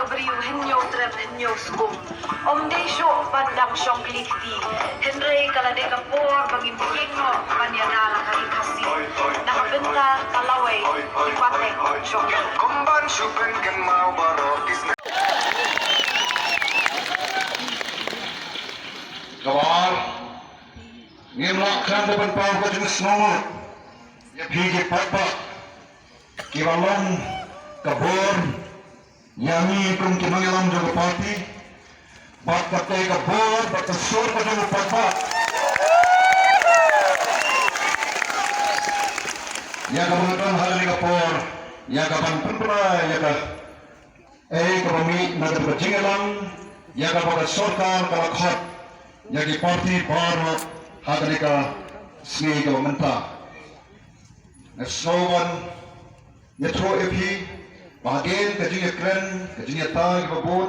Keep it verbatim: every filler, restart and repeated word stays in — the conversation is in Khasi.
Ka briew hynñiew trep hynñiew sbung. Ym dei shuh ban dang shong kli kti. Hynrei ka la dei ka por ba ngin ïeng noh ban ïada la ka ri Khasi na ka bynta ka lawei ki pateng jong ngi. Kumban shu pynkynmaw baroh ki snem. Kaba ar, ngim lah khlem da pynpaw ka jingsngewnguh ïa phi ki paidbah kiba long ka bor ïa ngi kum ki nongïalam jong ka party, bad kata ka bor bad ka sur ka jong u paidbah ïa kaba nga don ha kane ka por ïa ka ban pynbna ïa kaei kaba mih na kata ka jingïalam ïa kaba ka sorkar ka la khot ïa ki party baroh ha kane ka sngi kaba mynta. Nga sngew ban ïathuh ïa phi ba hadien ka jingïakren, ka jingïatai kaba bun.